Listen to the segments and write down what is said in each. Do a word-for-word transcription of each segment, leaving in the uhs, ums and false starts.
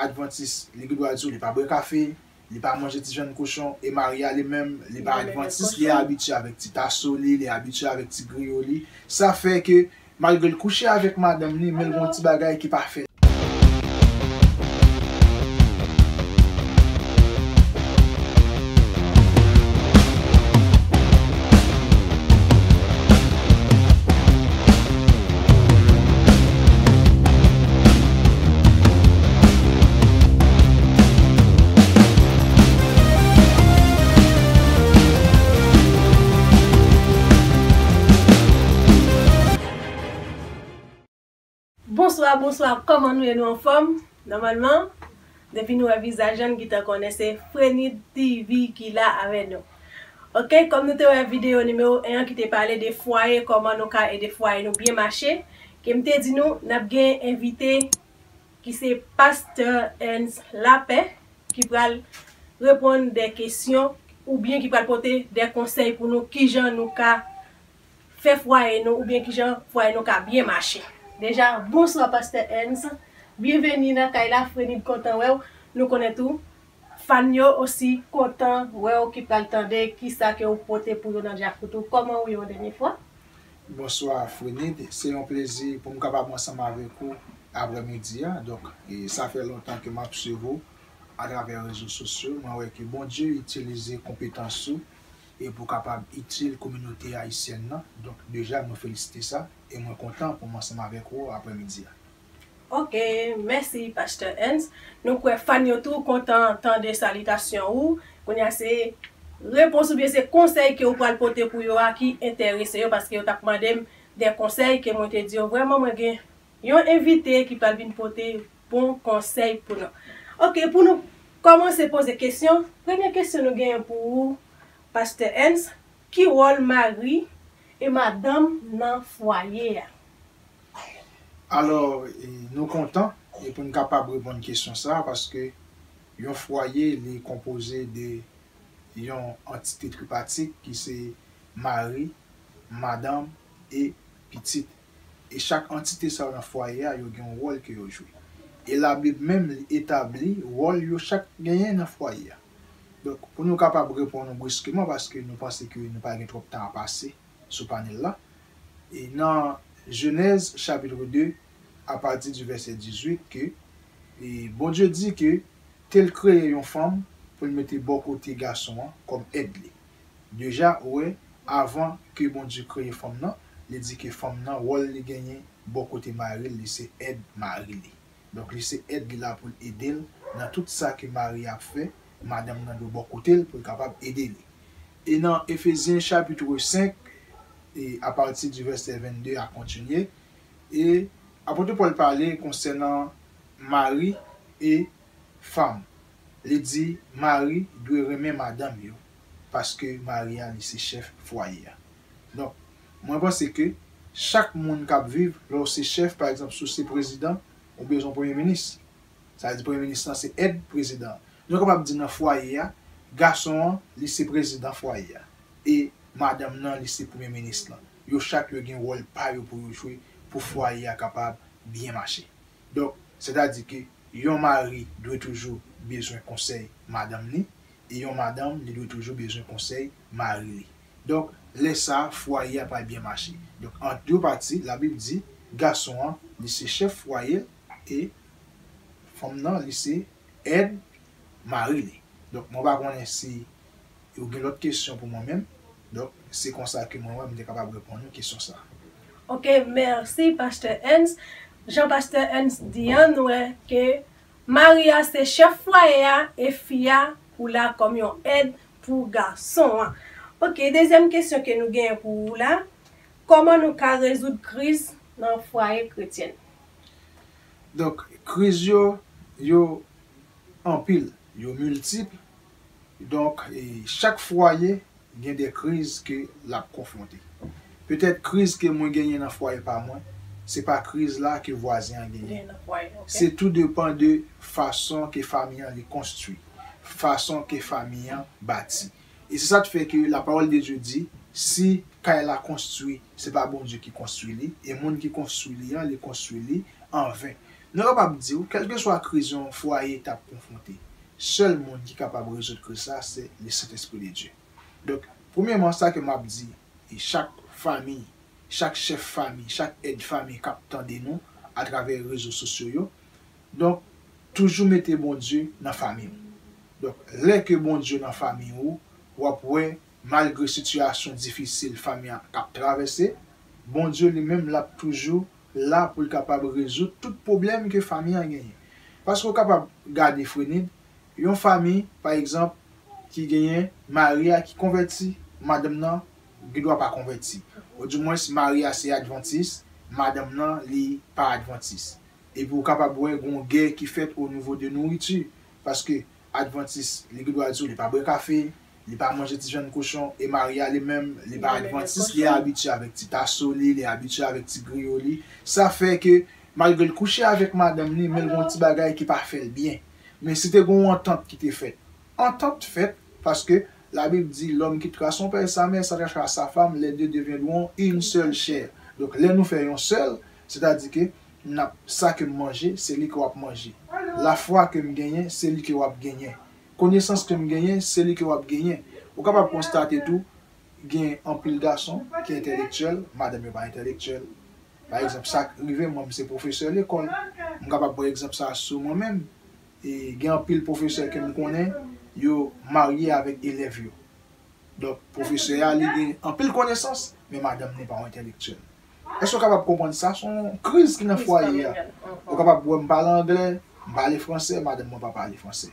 Advantis, li gen dwa di w li pa bwè kafe, li pa manje ti vyann kochon, e Maria li menm, li pa advantis, li abitye avèk ti taso li, li abitye avèk ti griyo li. Sa fè ke malgre l kouche avèk madanm li, men l gen yon ti bagay ki pa fèt. Bonswa, bonswa, kòman nou ye? Nou anfòm? Nòmalman, depi nou wè vizaj la, n gentan konnen se Frenid T V ki la avè nou. Oke, kòm nou te wè videyo nimewo en an ki te pale de fwaye, kòman nou ka ede fwaye nou byen mache, ke m te di nou, n ap gen envite ki se Pastè Ernst Lapin, ki pral reponn de kesyon oubyen ki pral pote de konsèy pou nou, kijan nou ka fè fwaye nou oubyen kijan fwaye nou ka byen mache. Deja, bonswa Pastè Ernst. Byenveni nan kay la, Frenid kontan wè w. Nou konnen tou, fan yo osi kontan wè w ki pral tande kisa ke w pote pou yo nan djakout ou. Kòman w ye yon dènye fwa? Bonswa Frenid, se yon plezi pou m kapab ansanm avèk ou aprèmidi a. Donk, e, sa fè lontan ke m ap swiv ou atravè rezo sosyo. Mwen wè ke Bondye itilize konpetans ou e pou kapab itil kominote ayisyèn nan. Donk, deja, mwen felisite sa e mwen kontan pou m ansanm avèk ou aprèmidi a. Oke, mèsi, Pastè Ernst. Nou kwè fan yo tou kontan tande salitasyon ou. Kounye a se repons oubyen se konsèy ke ou pral pote pou yo a ki enterese yo, paske yo t ap mande m de konsèy ke mwen te di yo, vrèman, mwen gen yon envite ki pral vin pote bon konsèy pou nou. Oke, pou nou kòmanse poze kesyon, premye kesyon nou genyen pou ou, Pastè Ernst, ki wòl mari e madanm nan fwaye a? Alò, e, nou kontan e pou n kapab reponn kesyon sa a, paske yon fwaye, li konpoze de yon antite tripatik ki se mari, madanm e pitit. E chak antite sa yo nan fwaye a, yo gen yon wòl ke yo jwe. E Labib menm, li etabli wòl yo chak genyen nan fwaye a. Donk, pou nou kapab reponn ou briskman, paske nou panse ke nou pa gen twòp tan a pase sou panèl la. E nan Jenèz chapit de, apati di vèsè dizuit, ke, e, Bondye di ke te l kreye yon fanm pou l mete bò kote gason an kòm èd li. Deja, ou wè, avan ke Bondye kreye fanm nan, li di ke fanm nan, wòl li genyen bò kote mari l, li se èd mari li. Donk, li se èd li la pou l ede l nan tout sa ke mari ap fè, madanm nan dwe bò kote l pou l kapab ede li. E nan Efezyen chapit senk, e apati di vèsè vennde a kontinye, e apot Pòl pale konsènan mari e fanm. Li di, mari dwe renmen madanm yo, paske mari a, li se chèf fwaye a. Donk, mwen panse ke chak moun k ap viv, lè w se chèf, pa egzanp, si w se prezidan, ou bezwen premye minis. Sa vle di premye minis lan se èd prezidan an. Nou kapab di nan fwaye a, gason an, li se prezidan fwaye a. E madanm nan, li se premye minis lan. Yo chak, yo gen wòl pa yo pou yo jwe pou fwaye a kapab byen mache. Donk, sètadi ke yon mari dwe toujou bezwen konsèy madanm li, e yon madanm, li dwe toujou bezwen konsèy mari li. Donk, lè sa a, fwaye a pral byen mache. Donk, ant de pati, Labib di, gason an, li se chèf fwaye l, e fanm nan, li se èd mari li. Donk, mwen pa konnen si ou gen lòt kesyon pou mwen menm. Donk, se konsa ke mwen wè m te kapab reponn ou kesyon sa a. Oke, mèsi, Pastè Ernst. Jan Pastè Ernst di an, nou wè ke mari a se chèf fwaye a e fi a pou la kòm yon èd pou gason an. Oke, dezyèm kesyon ke nou genyen pou ou la, kòman nou ka rezoud kriz nan fwaye kretyèn? Donk, kriz yo, yo anpil, yo miltip. Donk, e, chak fwaye gen de kriz ke l ap konfwonte. Petèt kriz ke mwen genyen nan fwaye pa mwen, se pa kriz la ke vwazen an genyen. Genyen nan fwaye, oke. Se tou depan de fason ke fanmi an li konstwi, fason ke fanmi an bati. E se sa k fè ke la parole de Dieu di, si kay la konstwi, se pa Bondye ki konstwi li, e moun ki konstwi li an, li konstwi li an ven. Nou kapab di w, kèlkeswa kriz yon fwaye t ap konfwonte, sèl moun ki kapab rezoud kriz sa, se le Sentespri de Dye. Donk, premyèman, sa ke m ap di, e chak fanmi, chak chèf fanmi, chak èd fanmi k ap tande nou atravè rezo sosyo yo, donk, toujou mete Bondye nan fanmi w. Donk, lè ke Bondye nan fanmi w, w ap wè, malgre sitiyasyon difisil fanmi an ap travèse, Bondye li menm l ap toujou la pou l kapab rezoud tout pwoblèm ke fanmi an genyen. Paske w kapab gade, Frenid, yon fanmi, pa egzanp, ki genyen mari a ki konvèti, madanm nan gendwa pa konvèti. Odimwens, mari a se advantis, madanm nan li pa advantis. Epi w kapab wè gen yon gè ki fèt o nivo de nouriti, paske advantis, li gendwa di w li pa bwè kafe, li pa manje ti vyann kochon, e mari a li menm, li pa advantis, li abitye avèk ti taso li, li abitye avèk ti griyo li. Sa fè ke, malgre l kouche avèk madanm li, men l gen yon ti bagay ki pa fè l byen. Men si te gen yon antant ki te fèt, antant fèt, paske Labib di, l'homme quittera son père et sa mère, s'attachera à sa femme, les deux deviendront une seule chair. Donk, lè nou fè yon sèl, sètadi ke n ap, sa ke m manje, se li ke w ap manje. Lafwa ke m genyen, se li ke w ap genyen. Konesans ke m genyen, se li ke w ap genyen. Ou kapab konstate tou, gen anpil gason ki entèlektyèl, madanm yo pa entèlektyèl. Pa egzanp, sa k rive mwen, m se pwofesè lekòl. M kapab pran egzanp sa a sou mwen menm. E gen anpil pwofesè ke m konnen, yo marye avèk elèv yo. Donk, pwofesè a, li gen anpil konesans, men madanm li pa yon entèlektyèl. Èske w kapab konprann sa? Se yon kriz ki nan fwaye a. Ou kapab wè m pale anglè, m pale fransè, madanm mwen pa pale fransè.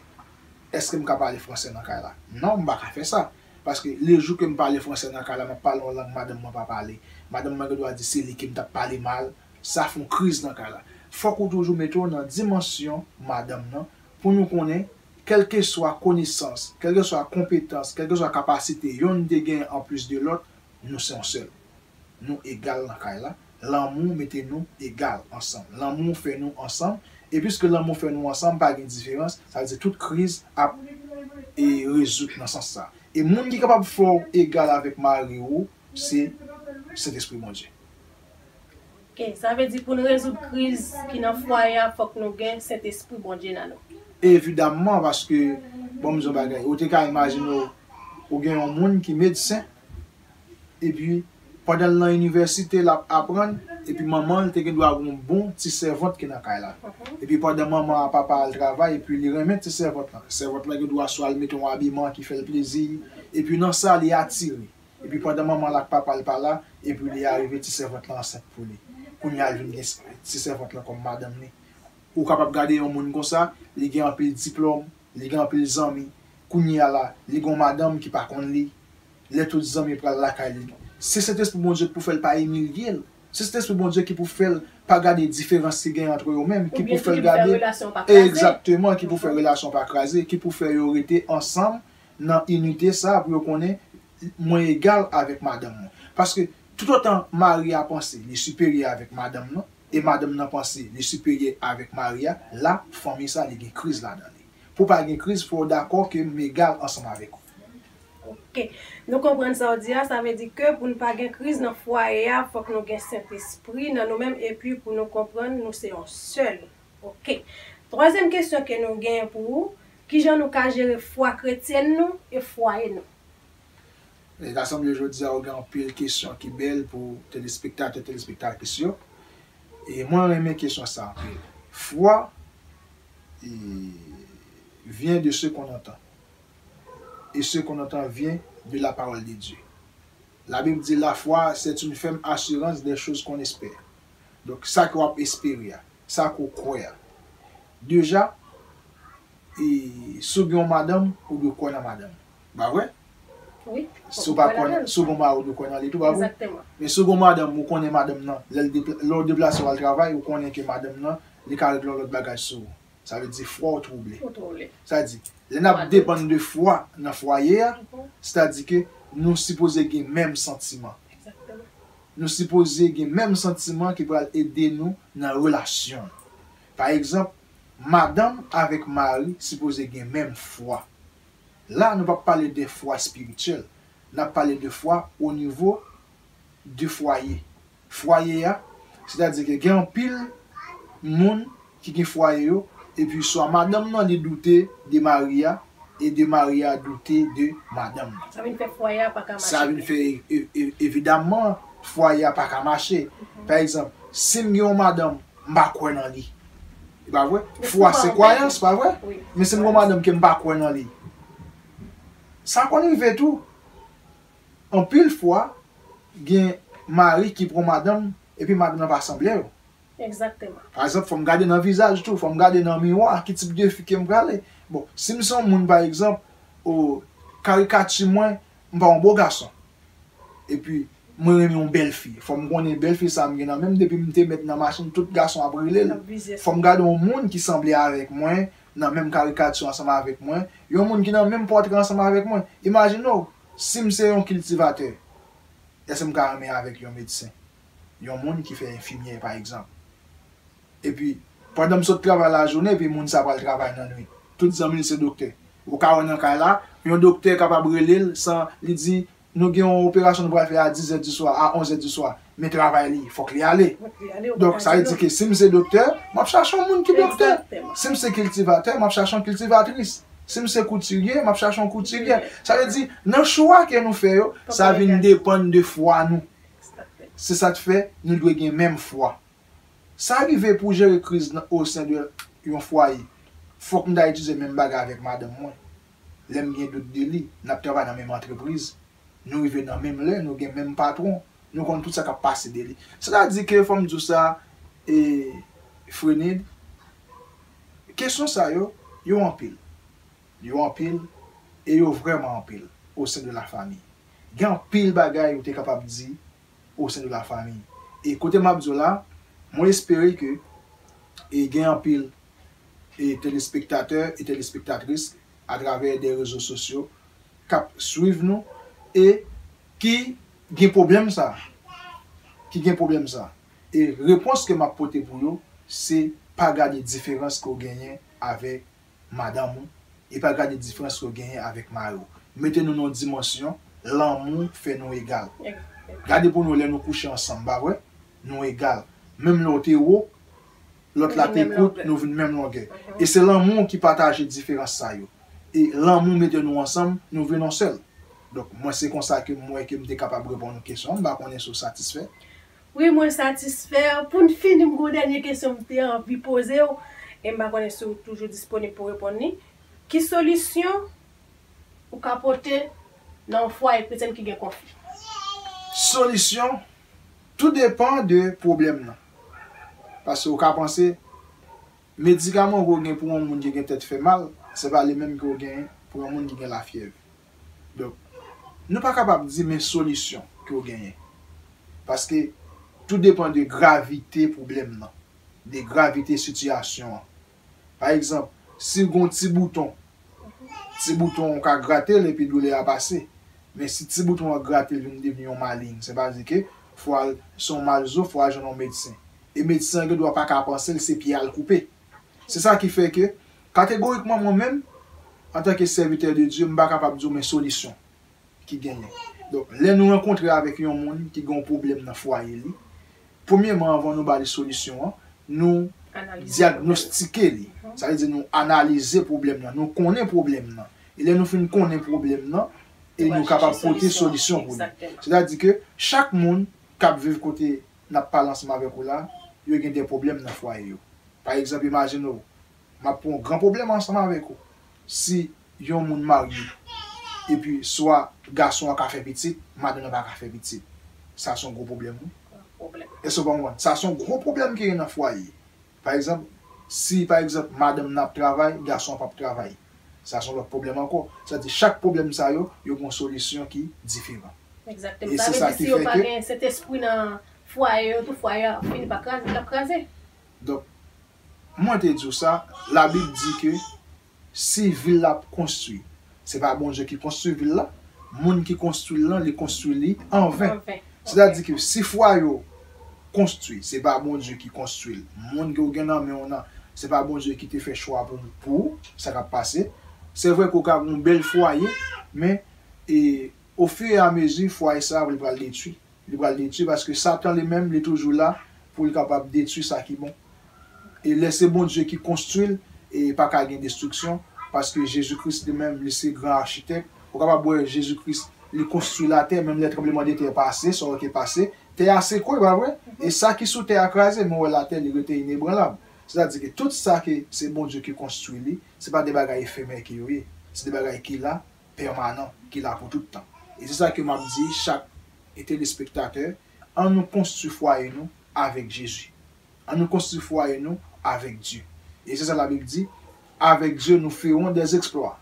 Èske m ka pale fransè nan kay la? Non, m pa ka fè sa. Paske lejou ke m pale fransè nan kay la, m ap pale yon lang madanm mwen pa pale. Madanm mwen gen dwa di se li ke m t ap pale mal. Sa fè yon kriz nan kay la. Fòk ou toujou mete w nan dimansyon madanm nan pou nou konnen, kèlkeswa konesans, kèlkeswa konpetans, kèlkeswa kapasite yonn te gen anplis de lòt, nou se yon sèl. Nou egal nan kay la. Lanmou mete nou egal ansanm. Lanmou fè nou ansanm. E piske lanmou fè nou ansanm, pa gen diferans, sa vle di tout kriz ap e rezoud nan sans sa. E moun ki kapab fè w egal avèk mari w, se Sentespri Bondye. Ok, sa vle di pou n rezoud kriz ki nan fwaye a, fòk nou gen Sentespri Bondye nan nou. Evidamman, paske, bon, m di yon bagay, ou te ka imajine w, ou gen yon moun ki medsen, epi pandan l nan inivèsite, l ap aprann, epi manman l te gen dwa gen yon bon ti sèvant ki nan kay la. Epi pandan manman a, papa a al travay, epi li renmen ti sèvant lan. Sèvant lan gen dwa swa l mete yon abiman ki fè l plezi, epi nan sa, li atire. Epi pandan manman l ak papa l pa la, epi li arive ti sèvant lan ansent pou li. Kounye a, l vin gen ti sèvant lan kòm madanm li. Ou kapab gade yon moun konsa, li gen anpil diplòm, li gen anpil zanmi. Kounye a la, li gen yon madanm ki pa konn li. Lè tout zanmi pral lakay li, se Sentespri Bondye ki pou fè l pa imilye l. Se Sentespri Bondye ki pou fè l pa gade diferans ki gen ant yo menm, ki pou fè l gade. Egzakteman, ki pou fè relasyon pa kraze, ki pou fè yo rete ansanm nan inite sa a pou yo konnen mwen egal avèk madanm mwen. Paske toutotan mari a panse li siperyè avèk madanm nan, e madanm nan panse li siperyè avèk mari a, la, fanmi sa li gen kriz ladan li. Pou pa gen kriz, fò w dakò ke m egal ansanm avèk ou. Ok. Nou konprann sa w di a, sa vle di ke pou n pa gen kriz nan fwaye a, fòk nou gen Sentespri nan nou menm, epi pou nou konprann nou se yon sèl. Ok. Twazyèm kesyon ke nou genyen pou ou, kijan nou ka jere fwa kretyèn nou e fwaye nou? E ta sanble jodi a ou gen anpil kesyon ki bèl pou telespektatè, telespektatris yo. E mwen renmen kesyon sa anpil. Fwa e, vient de ce qu'on entend. Et ce qu'on entend vient de la parole de Dieu. La Bible dit, la foi, c'est une ferme assurance des choses qu'on espère. Donk, sa ke w ap espere a, sa ke w kwè a. Deja, e, si w gen yon madanm, ou dwe kwè nan madanm ou. Pa vre? Wi. Si w pa kwè nan, si w gen yon mari, ou dwe kwè nan li tou, pa vre? Egzakteman. Men si w gen yon madanm, ou konnen madanm nan, lè l depla-, lè w deplase w al travay, ou konnen ke madanm nan, li ka regle yon lòt bagay sou ou. Sa vle di fwa w twouble. Ou twouble. Sa di, lè n ap depann de fwa nan fwaye a, sètadi ke nou sipoze gen menm santiman. Egzakteman. Nou sipoze gen menm santiman ki pral ede nou nan relasyon nou. Pa egzanp, madanm avèk mari sipoze gen menm fwa. La, nou p ap pale de fwa espirityèl. N ap pale de fwa o nivo de fwaye. Fwaye a, sètadi ke gen anpil moun ki gen fwaye yo, epi swa madanm nan li doute de mari a, e de mari a doute de madanm nan. Sa vin fè fwaye a pa ka mache byen. Sa vin fè e- e- e- evidaman fwaye a pa ka mache. Pa egzanp, si m gen yon madanm, m pa kwè nan li. E pa vre? Fwa se kwayans, pa vre? Men si m gen yon madanm ke m pa kwè nan li, sa konn rive tou. Anpil fwa, gen mari ki pran madanm, epi madanm nan pa sanble yo. Egzakteman. Pa egzanp, fò m gade nan vizaj tou, fò m gade nan miwa, ki tip de fi ke m prale. Bon, si m se yon moun, pa egzanp, o, karikati mwen, m pa yon bo gason. Epi, mwen renmen yon bèl fi. Fò m konnen bèl fi sa m gen nan men m, depi m te met nan machin, tout gason ap rele l. Fò m gade yon moun ki sanble avèk mwen, nan menm karikati ansanm avèk mwen, yon moun ki nan menm pòtre ansanm avèk mwen. Imajine w, si m se yon kiltivatè, èske m ka renmen avèk yon medsen? Yon moun ki fè enfimyè, pa egzanp. Epi, pandan m sot travay lajounen, epi moun sa pral travay nan nwit. Tout zanmi l se doktè. Ou ka wè nan kay la, yon doktè kapab rele l san li di, nou gen yon operasyon nou pral fè a dizè di swa, a onzè di swa, men travay li, fòk li ale. Donk, sa vle di ke si m se doktè, m ap chache yon moun ki doktè. Si m se kiltivatè, m ap chache yon kiltivatris. Si m se koutirye, m ap chache yon koutiryè. Sa vle di, nan chwa ke nou fè yo, sa vin depann de fwa nou. Se sa k fè nou dwe gen menm fwa. Sa rive pou jere kriz nan, o sen de yon fwaye. Fòk m ta itilize menm bagay avèk madanm mwen. Lè m gen dout de li, n ap travay nan menm antrepriz. Nou rive nan menm lè, nou gen menm patwon. Nou konn tout sa k ap pase de li. Sètadi ke, fò m di w sa, e, Frenid, kesyon sa yo, yo anpil. Yo anpil, e yo vrèman anpil, o sen de la fami. Gen anpil bagay ou te kapab di o sen de la fami. E kote m ap di w la, mwen espere ke, e gen anpil, e telespektatè e telespektatris atravè de rezo sosyo k ap swiv nou e ki gen pwoblèm sa, ki gen pwoblèm sa. E repons ke m ap pote pou yo, se pa gade diferans ke w genyen avèk madanm ou, e pa gade diferans ke w genyen avèk mari w. Mete nou nan yon dimansyon, lanmou fè nou egal. Gade pou nou lè nou kouche ansanm, pa vre? Nou egal. Menm lè w te wo, lòt la te kout, nou vin menm longè. E se lanmou ki pataje diferans sa yo. E lanmou mete nou ansanm, nou vin yon sèl. Donk, mwen se konsa ke m wè ke m te kapab reponn kesyon an. M pa konnen si w satisfè. Wi, mwen satisfè. Pou n fini, m gen yon dènye kesyon m te anvi poze w. E m pa konnen si w toujou disponib pou reponn li. Ki solisyon ou ka pote nan yon fwaye kretyèn ki gen konfli? Solisyon, tou depan de pwoblèm nan. Paske ou ka panse, medikaman ke w gen pou yon moun ki gen tèt fè mal, se pa li menm ke w gen pou yon moun ki gen lafyèv. Donk, nou pa kapab di men solisyon ke w genyen. Paske tou depan de gravite pwoblèm nan, de gravite sitiyasyon an. Pa egzanp, si w gen yon ti bouton, ti bouton an ka grate l epi doulè a pase. Men si ti bouton an grate l vin devni yon maling, se pa di ke fò w al, se yon malzo, fò w al jwenn yon medsen. E medsen an gen dwa pa ka panse l se pye a l koupe. Se sa ki fè ke, kategorikman, mwen menm, antanke sèvitè de Dye, m pa kapab di w men solisyon ki genyen. Donk, lè nou rankontre avèk yon moun ki gen yon pwoblèm nan fwaye li, premyeman, anvan nou ba li solisyon an, nou dyagnostike li. Sa vle di nou analize pwoblèm nan, nou konnen pwoblèm nan. E lè nou fin konnen pwoblèm nan, e nou kapab pote solisyon pou li. Sètadi ke chak moun k ap viv kote n ap pale ansanm avèk ou la, yo gen de pwoblèm nan fwaye yo. Pa egzanp, imajine w, m ap pran yon gran pwoblèm ansanm avèk ou. Si yon moun marye, epi swa gason an ka fè pitit, madanm nan pa ka fè pitit, sa se yon gwo pwoblèm, wi. Èske w konprann? Sa se yon gwo pwoblèm ki gen nan fwaye. Pa egzanp, si, pa egzanp, madanm nan ap travay, gason an p ap travay, sa se yon lòt pwoblèm ankò. Sètadi, chak pwoblèm sa yo, yo gen yon solisyon ki diferan. Egzakteman. Sa vle di, si yo pa gen Sentespri nan fwaye yo, tou fwaye a fini pa kraze, l ap kraze. Donk, mwen te di w sa, Labib di ke si vil la ap konstwi, se pa Bondye ki konstwi vil la, moun ki konstwi l lan, li konstwi li anven. Sètadi ke si fwaye w konstwi, se pa Bondye ki konstwi l, moun ke w gen nan men w nan, se pa Bondye ki te fè chwa pou, pou ou, sa k ap pase. Se vre ke w ka gen yon bèl fwaye, men, e, ofiramezi, fwaye sa a, li pral detwi. Li pral detwi paske Satan li menm, li toujou la pou l kapab detwi sa ki bon. E lè se Bondye ki konstwi l, e pa ka gen destriksyon, paske Jezi Kris li menm, li se gran achitèk. Ou kapab wè Jezi Kris, li konstwi latè, menm lè tranbleman de tè pase, sa w wè ki pase, tè a sekwe, pa vre? E sa ki sou tè a kraze, men w wè latè, li rete inebranlab. Sètadi ke tout sa ke se Bondye ki konstwi li, se pa de bagay efemè ke yo ye. Se de bagay ki la, pèmanan, ki la pou tout tan. E se sa ke m ap di chak telespektatè, ann nou konstwi fwaye nou avèk Jezi. Ann nou konstwi fwaye nou avèk Dye. E se sa Labib di, avec Dieu nous ferons des exploits.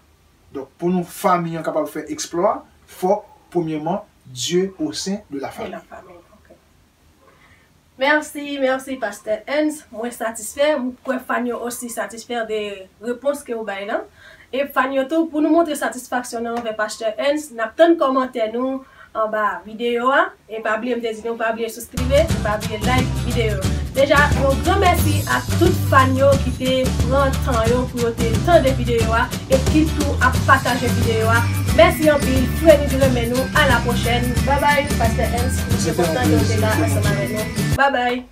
Donk, pou nou fanmi an kapab fè eksplwa, fòk, premyèman, Dieu au sein de la famille. Mèsi, mèsi, Pastè Ernst. Mwen satisfè, m kwè fan yo osi satisfè de repons ke ou bay lan. E fan yo tou, pou nou montre satisfaksyon nou anvè Pastè Ernst, n ap tann kòmantè nou anba videyo a. E pa bliye, m te di nou, pa bliye subscribe, e pa bliye like videyo. Deja, yon gran mèsi a tout fan yo ki te pran tan yo pou yo te tande videyo a e ki tou ap pataje videyo a. Mèsi anpil, Frenid renmen nou, a la pwochèn. Babay, Pastè Ernst, nou te kontan ke w te la ansanm avèk nou. Babay.